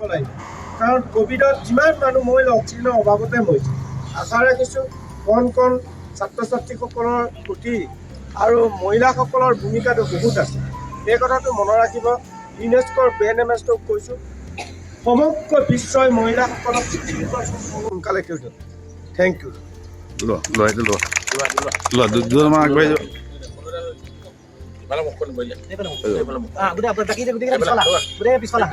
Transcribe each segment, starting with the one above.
লাগিব, কাৰণ ক'ভিডত যিমান মানুহ মৰিলে, অক্সিজেনৰ অভাৱতে মৰিছে। আশা ৰাখিছোঁ, কণ কণ ছাত্ৰ ছাত্ৰীসকলৰ প্ৰতি আৰু মহিলাসকলৰ ভূমিকাটো বহুত আছে, এই কথাটো মনত ৰাখিব। ইউনেস্কোৰ ব্ৰেণ্ড এম্বেচেডৰক কৈছোঁ, সমগ্ৰ বিশ্বই মহিলাসকলক সোনকালে কৰি। Thank you. লোৱা লোৱা, এইটো লোৱা লোৱা, দুজনমান আগবাঢ়ি যোৱা। গোটেই বাকী গোটেই পিছফালা, গোটেই পিছফালা।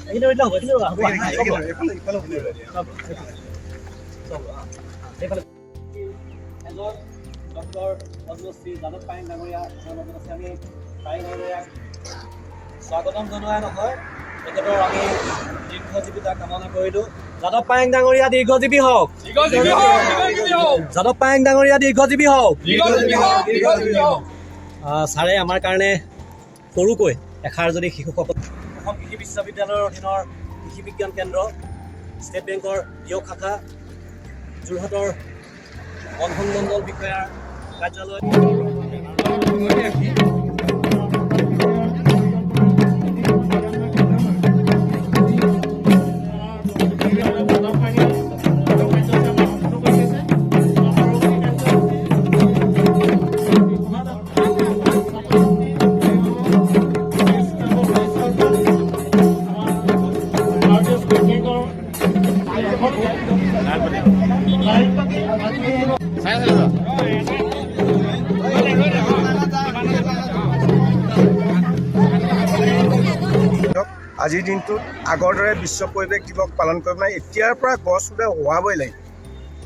এইখিনি ৰৈ দিলে হ'ব, এইখিনি হ'ব। চব এইফালে। এজন ডক্টৰ পদ্মশ্ৰী যাদৱ পায়েং ডাঙৰীয়া আমাৰ লগত আছে। আমি পায়েং ডাঙৰীয়াক স্বাগতম জনোৱাই নহয়, তেখেতৰ আমি দীৰ্ঘজীৱিতা কামনা কৰিলোঁ। যাদৱ পায়েং ডাঙৰীয়া দীৰ্ঘজীৱী হওক! যাদৱ পায়েং ডাঙৰীয়া দীৰ্ঘজীৱী হওক! ছাৰে আমাৰ কাৰণে সৰুকৈ এষাৰ যদি শিশুসকল। অসম কৃষি বিশ্ববিদ্যালয়ৰ অধীনৰ কৃষি বিজ্ঞান কেন্দ্ৰ, ষ্টেট বেংকৰ টীয়ক শাখা, যোৰহাটৰ বন সংমণ্ডল বিষয়াৰ কাৰ্যালয়। আজিৰ দিনটোত আগৰ দৰে বিশ্ব পৰিৱেশ দিৱস পালন কৰিব নাই, এতিয়াৰ পৰা গছ ৰুলে হোৱাবই লাগিব।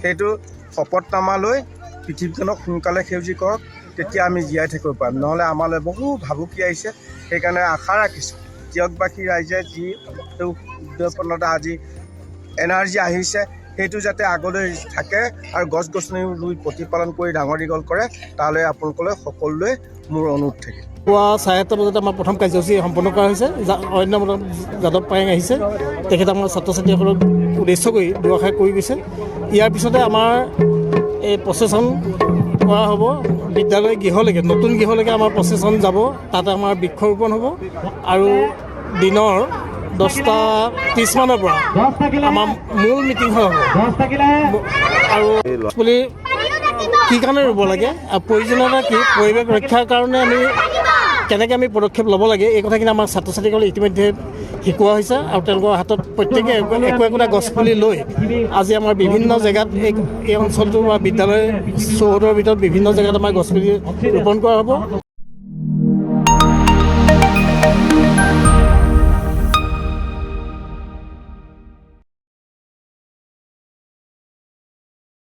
সেইটো শপতনামা লৈ পৃথিৱীখনক সোনকালে সেউজী কৰক, তেতিয়া আমি জীয়াই থাকিব পাৰিম। নহ'লে আমালৈ বহু ভাবুকি আহিছে। সেইকাৰণে আশা ৰাখিছোঁ, টীয়কবাসী ৰাইজে যি উদ্দীপনতা, আজি এনাৰ্জি আহিছে, সেইটো যাতে আগলৈ থাকে আৰু গছ গছনি ৰুই প্ৰতিপালন কৰি ডাঙৰ দীঘল কৰে, তালৈ আপোনালোকলৈ সকলোলৈ মোৰ অনুৰোধ থাকিল। পুৱা 8:30 বজাত আমাৰ প্ৰথম কাৰ্যসূচী সম্পন্ন কৰা হৈছে। অন্য যাদৱ পায়েং আহিছে, তেখেতে আমাৰ ছাত্ৰ ছাত্ৰীসকলক উদ্দেশ্য কৰি দুআষাৰ কৈ গৈছে। ইয়াৰ পিছতে আমাৰ এই প্ৰচেছন কৰা হ'ব বিদ্যালয় গৃহলৈকে, নতুন গৃহলৈকে আমাৰ প্ৰচেছন যাব। তাত আমাৰ বৃক্ষৰোপণ হ'ব আৰু দিনৰ 10:30 মানৰ পৰা আমাৰ মূল মিটিংখন হ'ব। আৰু পুলি কি কাৰণে ৰুব লাগে আৰু প্ৰয়োজনীয়তা কি, পৰিৱেশ ৰক্ষাৰ কাৰণে আমি কেনেকৈ আমি পদক্ষেপ ল'ব লাগে, এই কথাখিনি আমাৰ ছাত্ৰ ছাত্ৰীসকলে ইতিমধ্যে শিকোৱা হৈছে। আৰু তেওঁলোকৰ হাতত প্ৰত্যেকে একো একোটা গছপুলি লৈ আজি আমাৰ বিভিন্ন জেগাত এই অঞ্চলটোৰ বা বিদ্যালয় চৌহদৰ ভিতৰত বিভিন্ন জেগাত আমাৰ গছপুলি ৰোপণ কৰা হ'ব।